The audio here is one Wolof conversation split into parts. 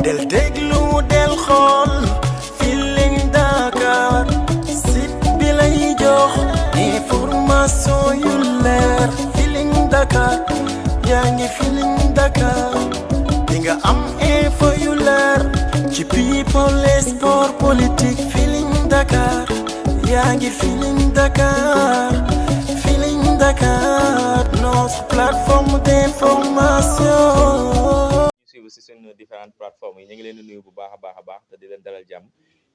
del déglu del xool Feeling Dakar site bi lay jox information yu leer Feeling Dakar yaa ngi Feeling Dakar di nga am info yu leer ci people et sport politique Feeling Dakar yaa ngi Feeling Dakar Feeling Dakar notre plateforme d'information. Suivre si seen différentes plateformes yi ñu ngi leen di nuyu bu baax a baax te di leen dalal jàmm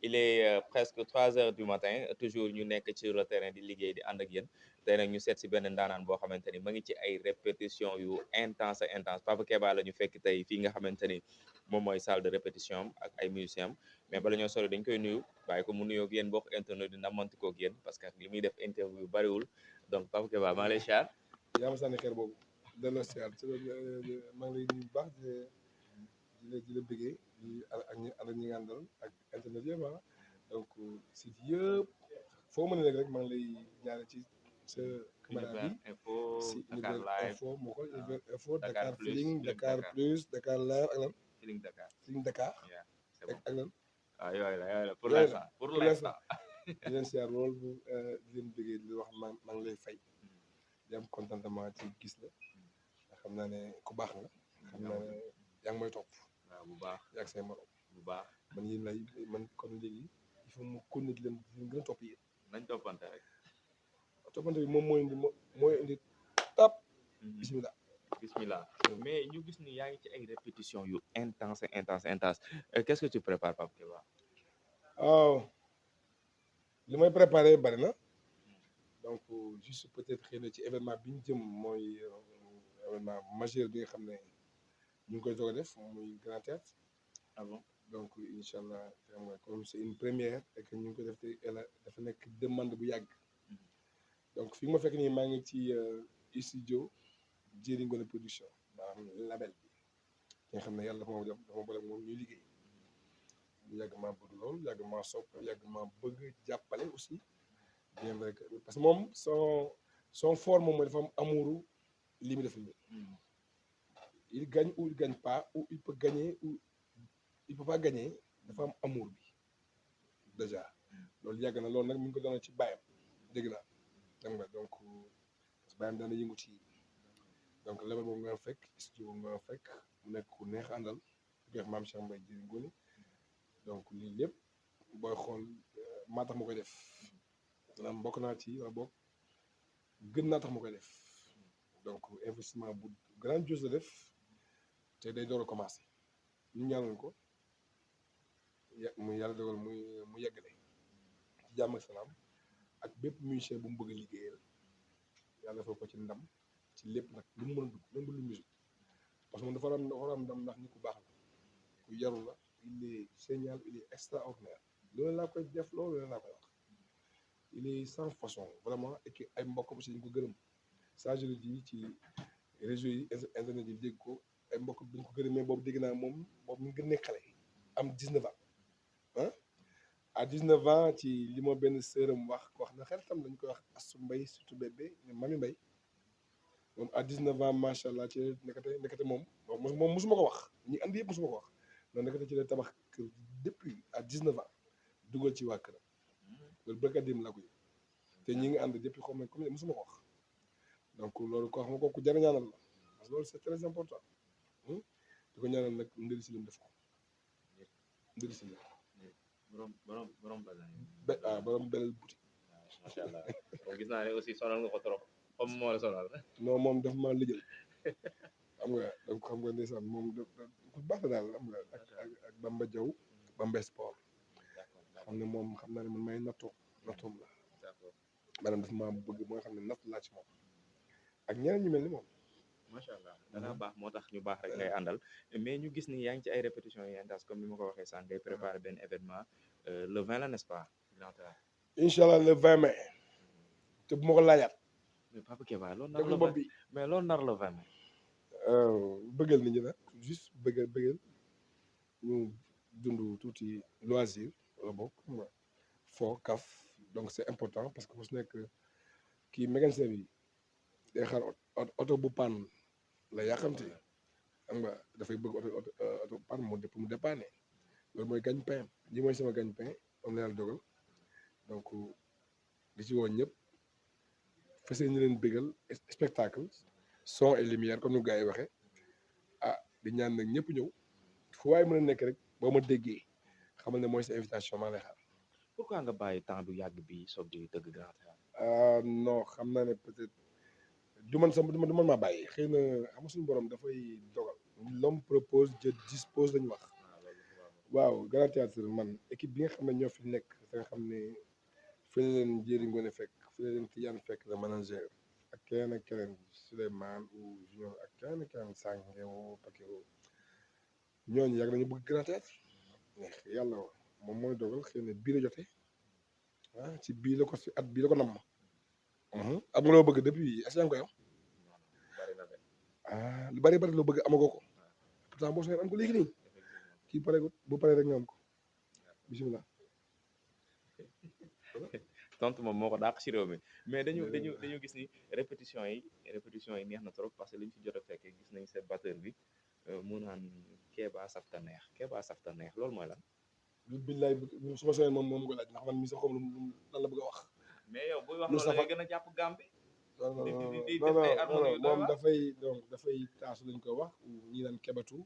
il est presque 3 heures du matin toujours ñu nekk ci le terrain di liggéey di ànd ak yéen tey nag ñu seet si benn ndaanaan boo xamante ni ma ngi ci ay répétition yu intense Papa Keba la ñu fekk tey fii nga xamante ni moom mooy salle de répétition am ak ay musiciens am mais bala ñoo solo dañ koy nuyu bàyyi ko mu nuyoo ak yéen bokk internet di namanti ko ak yéen parce que li muy def interview yu bariwul donc Papa Keba maa ngi lay siyaar. yaa ma sànni xeer boobu delloo siyaar maa ngi lay nuyu bu baax di la bëggee ak ñi nga àndal ak internet yëpp donc site yëpp foo mën a nekk rek maa ngi lay jaare ci sa caméra bi si Univers Info moo ko Univers Info Dakar Feeling Dakar Plus Dakar Live ak lan Feeling Dakar ak lan waaw yooyu la pour l'instant di leen siyaar loolu di leen bëggee di wax maa ngi lay fay di am contentement ci gis la nga xam naa ne ku baax nga xam naa ne yaa ngi may topp waaw bu baax yaa ngi say morom bu baax man yéen lay man kon léegi il faut mu continuer di leen gën a topp yéen nañ toppante rek toppante bi moom mooy indi tap bismillah mais ñu gis ni yaa ngi ci ay répétition yu intense qu'est-ce que tu prépares Pape Keba? waaw li may préparé bari na donc juste peut-être xëy na ci événement bi ñu jëm mooy événement majeur bi nga xam ne ñu ngi koy doog a def muy Grand Théâtre ah bon donc incha allah xam nga comme c'est une première et que ñu ngi koy def te dafa nekk demande bu yàgg donc fi ma fekk nii maa ngi ci studio Jëri Ngone production maanaam label bi nga xam ne yàlla dafa ma boole moom ñuy liggéey bu yàgg maa bëgg lool yàgg maa sopp yàgg maa bëgg jàppale aussi bien vrai que parce que moom son fort moom mooy dafa am amouru li mu def nii il gagne ou il gagne pas ou il peut gagner ou il peut pas gagner dafa am amour bi déjà loolu yàgg na loolu nag mi ngi ko doon ci bàyyam dégg naa xam nga donc bàyyam daan na yëngu ci donc label boobu nga fekk studio boobu nga fekk mu nekk ku neex àndal di wax maam Cheikh Mbaye Jëri Ngone donc lii lépp booy xool maa tax ma koy def maanaam bokk naa ci wala bokk gën naa tax ma koy def donc investissement bu grandiose la def te day door a commencé ñu ñaanal ko mu yàlla dogal mu yeggale ci jàmm ak salaam ak bépp musicien bu mu bëgg a liggéeyal yàlla defal ko ci ndam ci lépp nag lu mu mën a dugg même bu lu musique parce que moom dafa war a am ndam ndax nit ku baax la ku yaru la il est génial il est extraordinaire loolu laa koy def loolu laa koy wax il est sans façon vraiment et que ay mbokkam aussi ñu ko gërëm ça je le dis ci réseau yi internet yi dégg ko ay mbokk bi ñu ko gërëmee boobu dégg naa moom boobu mu ngi gën a nekk xale am 19 ans ah à 19 ans ci li ma benn sœuram wax na xaritam dañ koy wax Assou Mbaye surtout bébé Mami Mbaye moom à 19 ans macha allah ci nekkate moom mosuma ko wax ñi andi yëpp mosuma ko wax noonu nekkate ci la tabax kër depuis à 19 ans dugal ci waa këram loolu bëgg dem laa ko yëg te ñi ngi ànd depuis xaw ma comme mosuma ko wax donc loolu ko xam nga kooku jar a ñaanal la parce que loolu c'est très important di ko ñaanal nag ndëri si lim def ko ndëri si lim borom belal buti macha allah gis naa ne aussi sonal nga ko trop comme moo la sonal non moom daf maa lijjal xam nga donc xam nga ndeysaan moom ku baax la daal xam nga ak Bamba Diaw Bamba Sport xam ne moom xam naa ne man may nattoom la maanaam daf maa bëgg moo xam ne natt laa ci moom ak ñeneen ñu mel ni moom macha allah danaa baax moo tax ñu baax rek ngay àndal mais ñu gis ni yaa ngi ci ay répétitions yi intense comme ni ma ko waxee sànq ngay préparer benn événement le 20 la n'est-ce pas incha allah le 20 mai te bu ma ko laajaat mais Papa Keba loolu nar la mais loolu nar la 20 mai bëggal nit ñi nag juste bëggal ñu dund tuuti loisir wala bokk foo kaf donc c'est important parce que fu su nekk kii mécanicien bi day xaar oto bu panne la yàqamte xam nga dafay bëgg oto pan mu dépanner loolu mooy gagne-pain li mooy sama gagne-pain moom la yàlla dogal donc di ci woon ñëpp fas yéene ñu leen bégal spectacle son et lumière comme ni gars yi waxee ah di ñaan nag ñëpp ñëw fu waaye mën a nekk rek boo ma déggee xamal ne mooy sa invitation maa lay xaar. pourquoi nga bàyyi temps bu yàgg bi soog di tëgg Grand Théâtre. non xam naa ne peut-être du man sama du man maa bàyyi xëy na xam nga suñu borom dafay dogal l'homme propose Dieu dispose lañu wax waaw Grand Théâtre man équipe bi nga xam ne ñoo fi nekk da nga xam ne fi la leen Njeri Ngoné fekk fi la leen Tidiane fekk le manager ak keneen Souleymane ou Junior ak keneen Sangewo Pakeo ñooñu yàgg nañu bëgg Grand Théâtre yàlla moom mooy dogal xëy na bii la jotee ah ci bii la ko si at bii la ko nam ma am nga loo bëgg depuis est-ce que yaa ngi koy am ah lu bari loo bëgg amagoo ko pourtant boo soxee am ko léegi nii kii pare bu paree rek nga am ko bisimilah. tontu moom moo ko dàq ci réew mi mais dañu gis ni répétition yi neex na trop parce que liñ ci jot a fekkee gis nañ seen batteur bi mu naan Kéba safta neex loolu mooy lan. billaay su ma soxee moom nga laaj ndax man mi sax xam lan la bëgg a wax. mais yow buy wax loolu da ngay gën a jàpp gàm bi. moom dafay taasu lañ koy wax ñi naan kebatu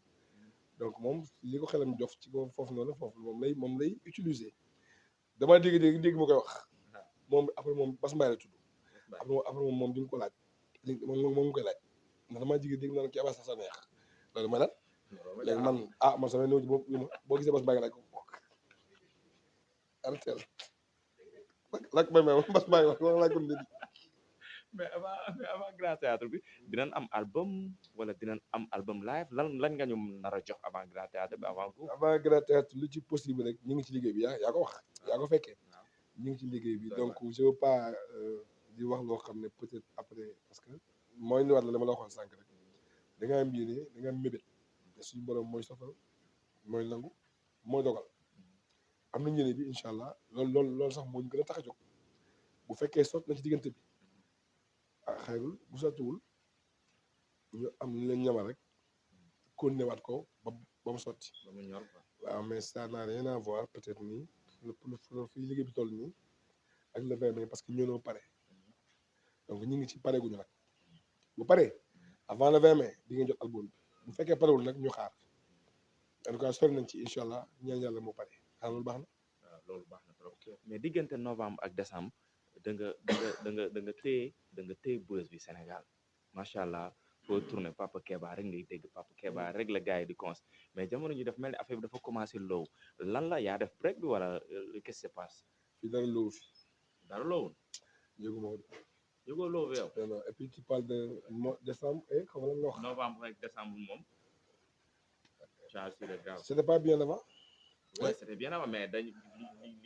donc moom li ko xelam jof ci foofu noonu foofu moom lay utiliser damaa dégg mu koy wax moom après moom Bass Mbaye la tudd après moom di nga ko laaj moom koy laaj ndax damaa dégg naan Kéba sax sa neex loolu mooy lan léegi man man sama néew ji boo gisee Bass Mbaye nga laaj ko arrêtel laaj may Bass Mbaye wax laaj ko léegi mais avant Grand Théâtre bi dinañ am album wala dinañ am album live lan nga ñu nar a jox avant Grand Théâtre bi avant Grand Théâtre lu ci possible rek ñu ngi ci liggéey bi yaa ko wax yaa ko fekkee ñu ngi ci liggéey bi donc je veux pas di wax loo xam ne peut-être après parce que mooy ni war la dama la waxoon sànq rek da nga am yéene da nga am mébét te suñu borom mooy sofal mooy nangu mooy dogal am nañ yéene bi incha allah loolu sax moo ñu gën a tax a jóg bu fekkee sot na ci diggante bi xayrul bu sottiwul ñu am lu leen ñamal rek continué waat ko ba mu sotti waaw mais ça n'a rien à voir peut-être nii fi liggéey bi toll nii ak le 20 mai parce que ñoo pare donc ñu ngi ci pare guñu nag bu paree avant le 20 mai di ngeen jot album bi bu fekkee parewul nag ñu xaar en tout cas sori nañ ci incha allah ñaan yàlla moo pare xanaa loolu baax na. waaw loolu baax na trop mais diggante novembre ak décembre da nga téye buzz bi Sénégal macha allah foo tourné Papa Kéba rek ngay dégg Papa Kéba rek la gars yi di cons mais jamono ji daf mel ni affaire bi dafa commencé low lan la yaa def break bi wala qu'est-ce qui se passe. fii dara lowu fi. dara lowul. yëgoo lowu yow. non et puis tu parles de décembre et xam nga lan nga wax. novembre ak décembre moom. c'était pas bien avant. oui c'était bien avant mais dañu.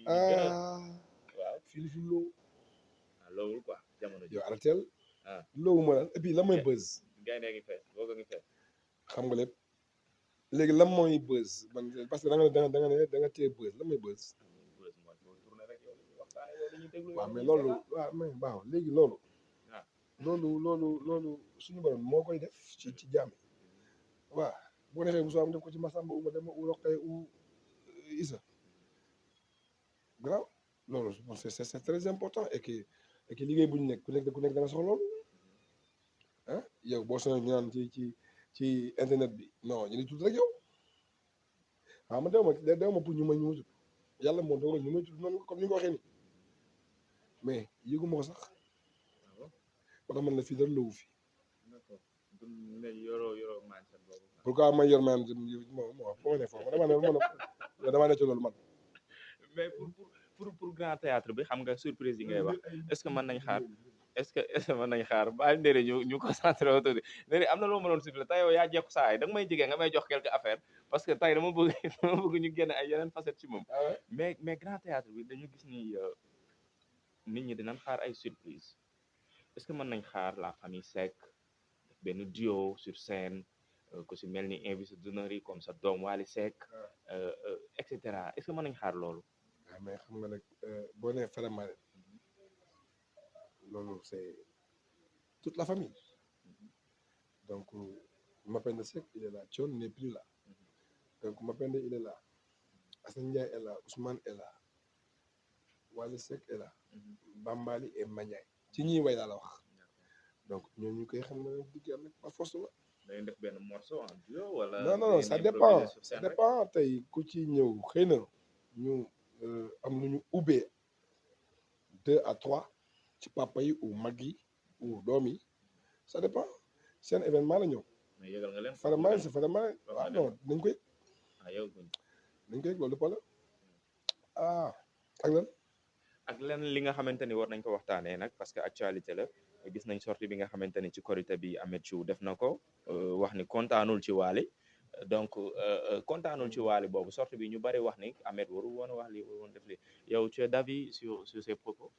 waaw fii fi lowu. lowul quoi jamono ji. yow arrêtel. lowu ma lan et puis lan mooy buzz. gaynde ngi fees boobu ngi fees. xam nga lépp léegi lan mooy buzz man parce que da nga téye buzz lan mooy buzz. waaw mais loolu waaw mais waaw léegi loolu. loolu suñu borom moo koy def ci jaam yi waaw boo defee bu soo am def ko ci Massamba uma dem u Roqay u Issa grave loolu c'est très important et que liggéey bu ñu nekk ku nekk da nga soxla loolu yow boo soxla ñu naan ci internet bi non ñu ngi tudd rek yow ma dew ma pour ñu may tudd yàlla moo dogal ñu may tudd noonu comme ni nga ko waxee nii mais yëguma ko sax ba tax man la fii dara lowu fi. pourquoi may yor man foo ma ne foofu damaa ne ci loolu man. mais pour Grand Théâtre bi xam nga surprise yi ngay wax est-ce que mën nañ xaar mën nañ xaar ba ndere ñu concentré wu tuuti ndere am na loo mënoon siffler tey yow yaa jekku saa yi da nga may jege nga may jox quelques affaires parce que tey dama bëgg ñu génne ay yeneen facettes ci moom mais Grand Théâtre bi dañu gis ni nit ñi dinañ xaar ay surprise est-ce que mën nañ xaar la famille Seck benn duo sur scène ku si mel ni invité d'honneur yi comme sa doom Wally Seck et cetera est-ce que mën nañ xaar loolu. mais xam nga nag boo nee Faramareen loolu c'est toute la famille donc Mapenda Seck il est là, Thion n'est plus là, donc Mapenda il est là, Assane Ndiaye est là, Ousmane est là, Wally Seck est là, Bambali et Maniaye ci ñiy way laa la wax. Donc ñooñu koy xam ne digg yàlla par force la. da ngeen def benn morceau en duo wala non non da non ngeen ça improviser dépend sur ça scène rek? dépend tey ku ci ñëw xëy na ñu am lu ñu ubbee 2 à 3 ci papa yi ou mag yi ou doom yi ça dépend seen événement la ñëw. mais yëgal nga leen Faramaan si Faramaan waaw non dañ koy yow dañ koy loolu pas la ah ak lan. ak lenn li nga xamante ni war nañ ko waxtaanee nag parce que actualité la gis nañ sortie bi nga xamante ni ci korité bi Ameth Thiou def na ko wax ni kontaanul ci Wally donc kontaanul ci Wally boobu sortie bi ñu bari wax ni Ameth waru woon a wax lii waru woon def lii yow tu es d'avis sur ces propos.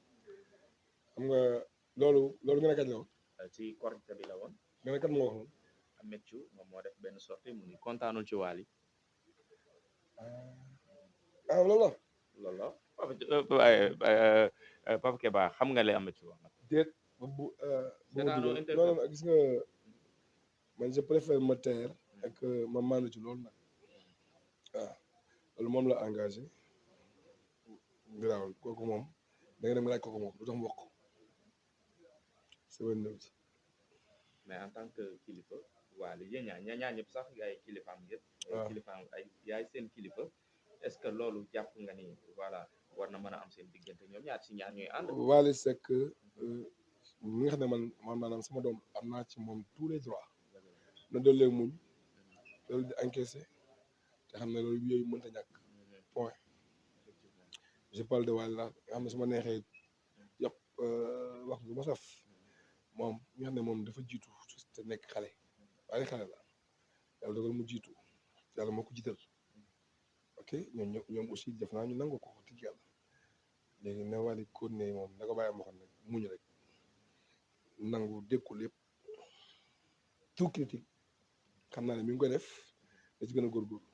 xam nga loolu nga ne kat la woon. ci korité bi la woon. nga ne kat moo wax noonu. Ameth Thiou moom moo def benn sortie mu ni kontaanul ci Wally. loolu la. loolu la Papa Keba xam nga li Ameth Thiou wax nag. déet bu non gis nga man je préfère me taire ak ma maandu ci loolu nag waaw loolu moom la engagé garaawul kooku moom da nga dem laaj kooku moom lu tax mu wax ko sama néew ci. mais en tant que kilifa Wally yéen ñaa ñëpp sax yaay kilifaam yëpp. waaw kilifaam ay yaay seen kilifa est-ce que loolu jàpp nga ni voilà war na mën a am seen diggante ñoom ñaar si ñaar ñooy ànd. Wally Seck mi nga xam ne man maanaam sama doom am naa ci moom tous les droits na doole muñ loolu di encaissé te xam ne loolu yooyu mënta ñàkk point. je parle de Wally la nga xam ne su ma neexee yëpp wax lu ma saf moom mi nga xam ne moom dafa jiitu te nekk xale waaye xale la yàlla dogal mu jiitu yàlla moo ko jiital ok ñoom aussi def naa ñu nangu ko wax dëgg yàlla léegi ne Wally continuer moom da ko bàyyi moo xam ne muñ rek nangu dékku lépp tout critique xam naa ne mi ngi koy def da ci gën a góorgóorlu.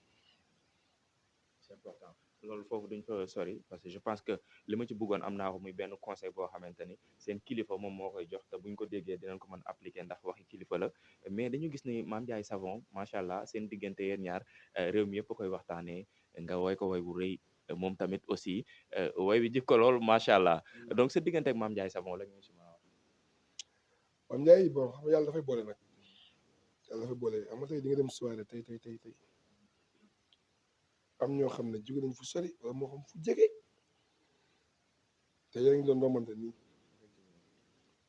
c'est important loolu foofu duñ fa sori parce que je pense que li ma ci bëggoon am naa ko muy benn conseil boo xamante ni seen kilifa moom moo koy jox te buñ ko déggee dinañ ko mën appliquer ndax waxi kilifa la mais dañu gis ni Mame Ndiaye Savon macha allah seen diggante yéen ñaar réew mi yëpp koy waxtaanee nga woy ko woy bu rëy moom tamit aussi woy bi jikko lool macha allah donc sa diggante ak Mame Ndiaye Savon la ñu si mën a wax. Mame Ndiaye bon xam nga yàlla dafay boole nag yàlla dafay boole xam nga tey di nga dem soirée tey am ñoo xam ne jóge nañ fu sori wala moo xam fu jege te yéen a ngi doon rombante nii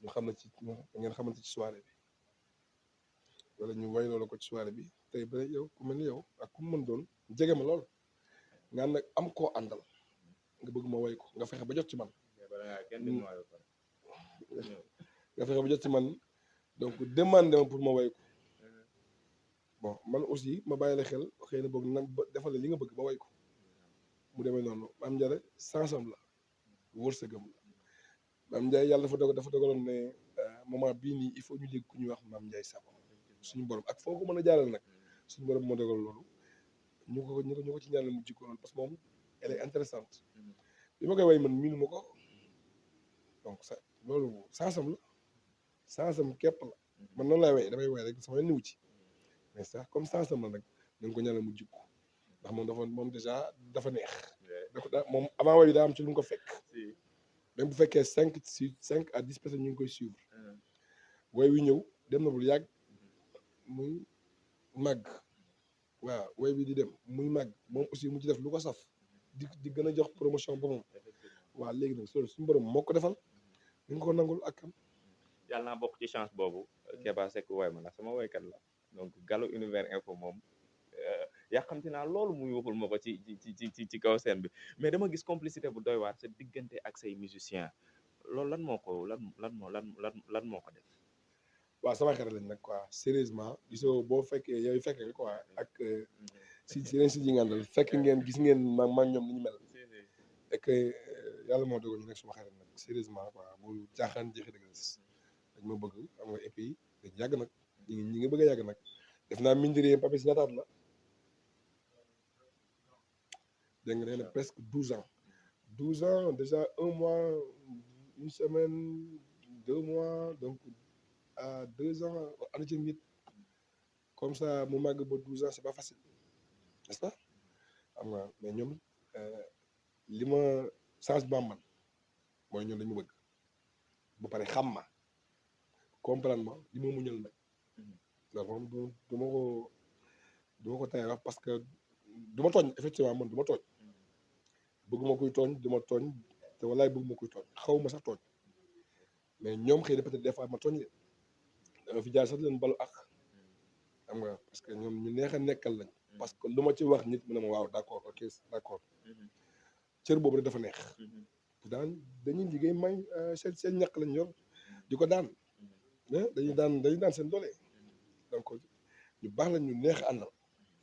ñu xam ne ci ngeen xamante ci soirée bi wala ñu way loolu ko ci soirée bi tey ba yow ku mel ni yow ak ku mu mën doon jege ma lool nga nag am koo àndal nga bëgg ma way ko nga fexe ba jot ci man nga fexe ba jot ci man donc demandé ma pour ma way ko bon man aussi ma bàyyi la xel xëy na boog nan defal la li nga bëgg ba way ko mu demee noonu Mame Ndiaye sansam la wërsëgam la Mame Ndiaye yàlla dafa dogaloon ne moment bii nii il faut ñu dégg ku ñuy wax Mame Ndiaye Savon suñu borom ak foo ko mën a jaaral nag suñu borom moo dogal loolu ñu ko ci ñaanal mu jikko noonu parce que moom elle est intéressante bi ma koy way man miinu ma ko donc ça loolu sansam képp la man noonu laay way damay way rek sama niw ci mais sax comme sansam la nag nañ ko ñaanal mu jikko ndax moom déjà dafa neex moom avant way bi daa am ci lu mu ko fekk même bu fekkee 5 à 10 personnes ñu ngi koy suivre way wi ñëw dem na bul yàgg muy màgg waaw way bi di dem muy màgg moom aussi mu ci def lu ko saf di gën a jox promotion ba moom waaw léegi nag loolu suñu borom moo ko defal ñu ngi ko nangul ak kam yàlla naa bokk ci chance boobu Keba Seck way ma ndax sama waykat la donc Gallo Univers Info moom yàqamti naa loolu muy waxul ma ko ci kaw scène bi mais dama gis complicité bu doy waar sa diggante ak say musicien loolu lan moo ko def. waaw sama xarit lañ nag quoi sérieusement gisoo boo fekkee yooyu fekkee nga quoi ak si yeneen si ji ngàndal fekk ngeen gis ngeen ma ñoom ni ñu mel et que yàlla moo dogal ñu nekk suma xarit nag sérieusement quoi bu jaaxaan jeexi dëgg dañ ma bëgg xam nga et puis dañ yàgg nag ñi ngi bëgg a yàgg nag def naa mindiri Papis ñaataat la dégg nga nee na presque 12 ans déjà 1 mois 1 semaine 2 mois donc à 2 ans ana ci nit comme ça mu màgg ba 12 ans c'est pas facile n'est-ce pas xam nga mais ñoom li ma chance bi ma am man mooy ñoom dañu bëgg ba pare xam ma comprendre ma li ma muñal nag loolu moom du ma ko tey wax parce que du ma tooñ effectivement man du ma tooñ bëgguma kuy tooñ du ma tooñ te walaay bëgguma kuy tooñ xaw ma sax tooñ mais ñoom xëy na peut-être des fois ma tooñ leen dama fi jaar sax leen balu ak xam nga parce que ñoom ñu neex a nekkal lañ parce que lu ma ci wax nit mu ne ma waaw d'accord ok d'accord cër boobu rek dafa neex daan dañuy liggéey may seen ñàkk lañ yor di ko daan dañuy daan seen doole donc ñu baax lañ ñu neex a àndal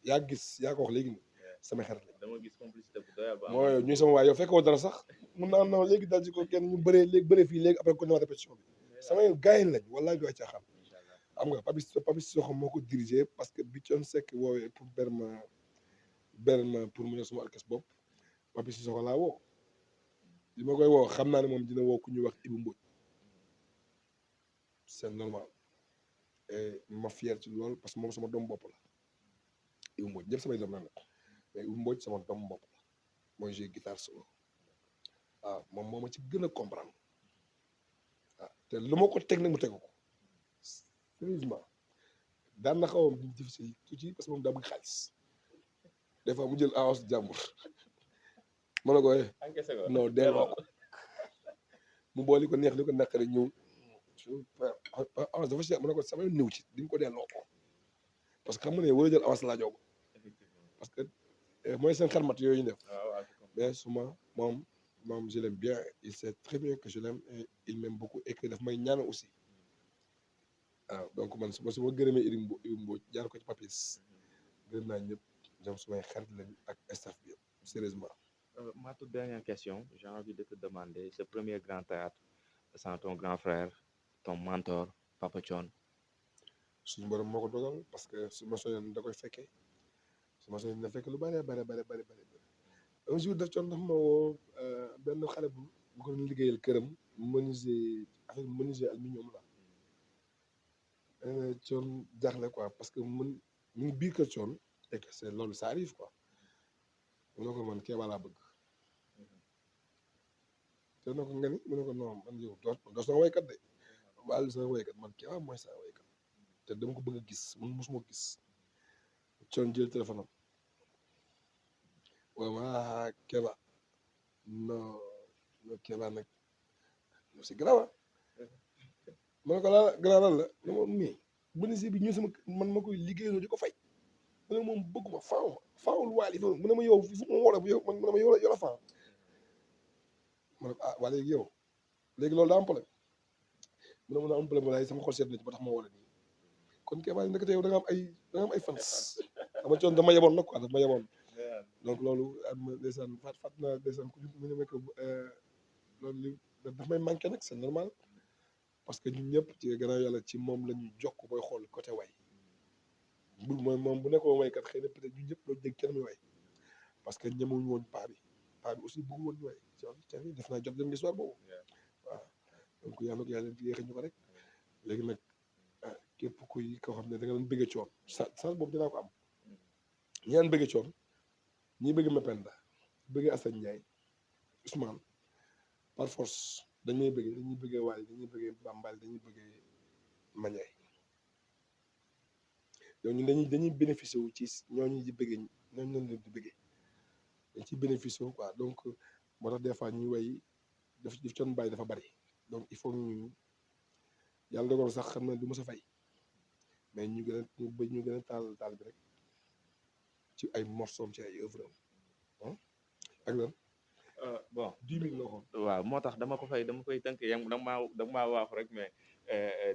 yaa gis yaa ko wax léegi nii sama xarit lañ dama gis complicité bu doy ba mooy ñuy sama waay yow fekkoo dara sax mun naa non léegi dal ci ko kenn ñu bëree fii léegi après ko ñëwaat répétition bi samay gars yi lañ wallaay du ay caaxaan xam nga Papis Sissoko moo ko dirigé parce que bi Thione Seck woowee pour berma pour mu ñëw suma orchestre bopp Papis Sissoko laa woo li ma koy woo xam naa ne moom dina woo ku ñuy wax Ibou Mbodj c'est normal et ma fier ci loolu parce que moom sama doom bopp la Ibou Mbodj ñëpp samay doom la nag mais Ibou Mbodj sama doom bopp la mooy jouer guitare solo waaw moom moo ma ci gën a comprendre waaw te lu ma ko teg nag mu tegu ko sérieusement daan na xaw a difficile tuuti parce que moom daa bëgg xaalis des fois mu jël avance jàmbur ma ne ko non delloo ko mu boole ko neex li ko naqari ñëw avance dafa cher ma ne ko sama néew ci di nga ko delloo ko parce que xam nga ne war a jël avance laajoo ko parce que mooy seen xarmat yooyu ñu def mais suma moom je l'aime bien il sait très bien que je l'aime et il m'aime beaucoup et que daf may ñaan aussi waaw donc man su ma gërëmee Ibou Mbodj jaar ko ci Papis gërëm naa ñëpp ñoom sumay xarit lañ ak staff bi yëpp sérieusement. Ma toute dernière question j'ai envie de te demander ce premier grand théâtre sans ton grand frère ton mentor Papa Thione. suñu borom moo ko dogal parce que su ma soñoon da koy fekkee su ma soñoon da fekk lu bari un jour daf Thione dafa ma woo benn xale bu ko doon liggéeyal këram menuisier aluminium la. Thione jaaxle quoi parce que mu ngi biir kër Thione et que c'est loolu ça arrive quoi mu ne ko man Kéba laa bëgg te ne ko nga ni mu ne ko non man yow doo sama waykat de baal sama waykat man Kéba mooy sama waykat te dama ko bëgg a gis man mosuma gis Thione jël téléphone am waaw ma Kéba non Kéba nag c'est grave ma ne ko la grand lan la ne moom mais menuisier bi ñëw sama man ma koy liggéeyaloo di ko fay mu ne moom bëgguma faawul waali mu ne ma yow fu ma war a yow man mu ne ma yow la faaw ma ne ko waa léegi yow léegi loolu daa am problème mu ne ma am problème wala sama xol seet na ci ba tax ma wala nii kon Kéba ndekete yow da nga am ay fans dama coon dama yeboon nag quoi dama yeboon donc loolu am ndeysaan fat naa ndeysaan ku mu ne ma ko loolu li daf may manqué nag c'est normal parce que ñun ñëpp ci gannaaw yàlla ci moom la ñu jokk booy xool côté way bul mooy moom bu nekkoon waykat xëy na peut-être ñun ñëpp doo dégg kenn muy way parce que ñemewuñu woon paa bi aussi bëggu woon ñu way ci def naa jot leen histoire boobu waaw donc yàlla ko yàlla yéex ñu ko rek léegi nag képp kuy koo xam ne da nga doon bëgg Thione sa boobu dinaa ko am ñi daan bëgg Thione ñi bëgg Mapenda bëgg Assane Ndiaye Ousmane par force dañuy bëggee Waly dañuy bëggee Bambal dañuy bëggee Maniaye donc ñun dañuy bénéficier wu ci ñooñu di bëggee ñooñu lañ leen di bëggee dañ ciy bénéficier wu quoi donc moo tax des fois ñuy way daf Thione bàyyi dafa bari donc il faut ñu yàlla dogal sax xam na du mos a fay mais ñu gën a taal bi rek ci ay morceaux ci ay œuvre am ak lan bon 10 minutes la waxoon waaw moo tax dama koy tënk yam da maa waaxu rek mais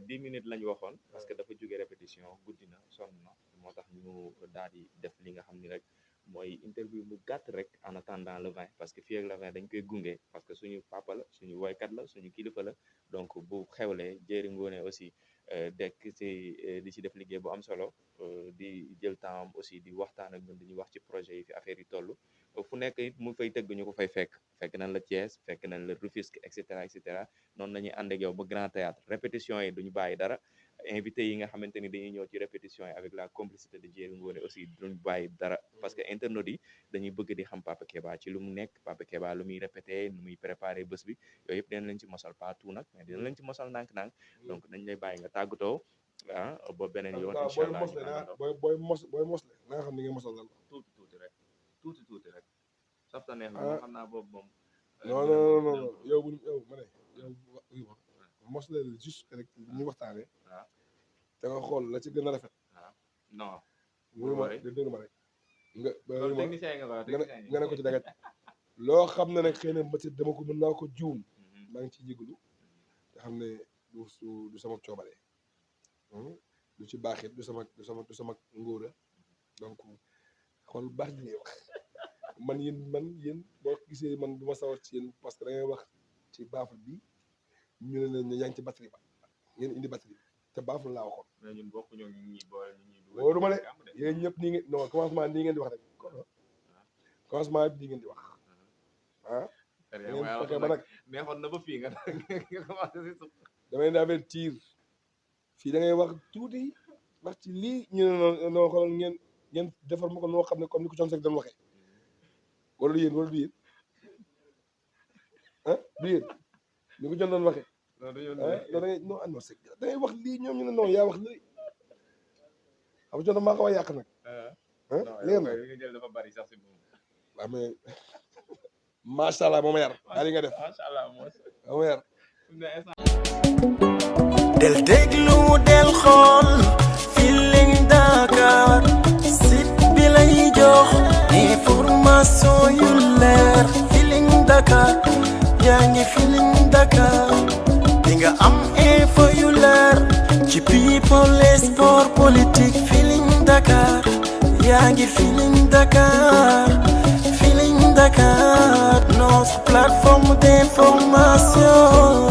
10 minutes lañ waxoon parce que dafa jóge répétition guddi na sonn na moo tax ñu daal di def li nga xam ni rek mooy interview bu gàtt rek en attendant le 20 parce que fii ak le 20 dañ koy gunge parce que suñu papa la suñu woykat la suñu kilifa la donc bu xewlee Jéeri Ngoone aussi dekk di ci def liggéey bu am solo di jël temps aussi di waxtaan ak ñun dañuy wax ci projet yi fi affaire yi toll fu nekk it mu fay tëgg ñu ko fekk nañ la Thiès fekk nañ la Rufisque et cetera noonu nañuy ànd ak yow ba Grand Théâtre répétition yi duñu bàyyi dara invité yi nga xamante ni dañuy ñëw ci répétition yi avec la complicité de Diery Ngoné aussi duñ bàyyi dara parce que internautes yi dañuy bëgg di xam Papa Keba ci lu mu nekk Papa Keba lu muy répété nu muy préparé bés bi yooyu yëpp dinañ leen ci mosal pas tout nag mais dinañ leen ci mosal ndànk-ndànk donc dañ lay bàyyi nga tàggatoo ba beneen yoon incha allah booy mos le na nga xam ni nga mosal lan tuuti rek safta neex na xam naa boobu moom non yow ma ne yow mos le juste rek ñu waxtaane te nga xool la ci gën a rafet non dégg ma rek nga ne ko ci dagat loo xam ne nag xëy na peut-être dama ko mën naa ko juum maa ngi ciy jégalu te xam ne du sama coobare du ci baaxit du sama ngóora donc xool baax di ngay wax man yéen boo gisee man du ma sawar ci yéen parce que da ngay wax ci baaful bi ñu ne leen yaa ngi ci batterie ba ngeen indi batterie bi te baaful laa waxoon. mais ñun bokk ñoo ñi boole ñi dugal. ma ne yéen ñëpp nii ngeen non commencement nii ngeen di wax rek commencement bi nii ngeen di wax ngeen fekkee ba nag neexoon na ba fii nga commencé si suuf. damay leen di avertir fii da ngay wax tuuti wax ci lii ñu ne noo xoolal ngeen defar ma ko noo xam ne comme ni ko Thione Seck doon waxee wala du yéen du yéen du yéen ni ko Thione doon waxee. non c'est da ngay wax lii ñoom ñu ne non yaa wax lii xam nga Thione maa ko wax yàq nag. léegi nag li nga jël dafa bari sax si moom. waaw mais macha allah moo ma yar. daal di nga def macha allah moo ma yar. del déglu del xool Feeling Dakar site bi lay jox information yu leer Feeling Dakar yaa ngi Feeling Dakar di nga am info yu leer ci people et sport politique Feeling Dakar yaa ngi Feeling Dakar Feeling Dakar notre plateforme d'information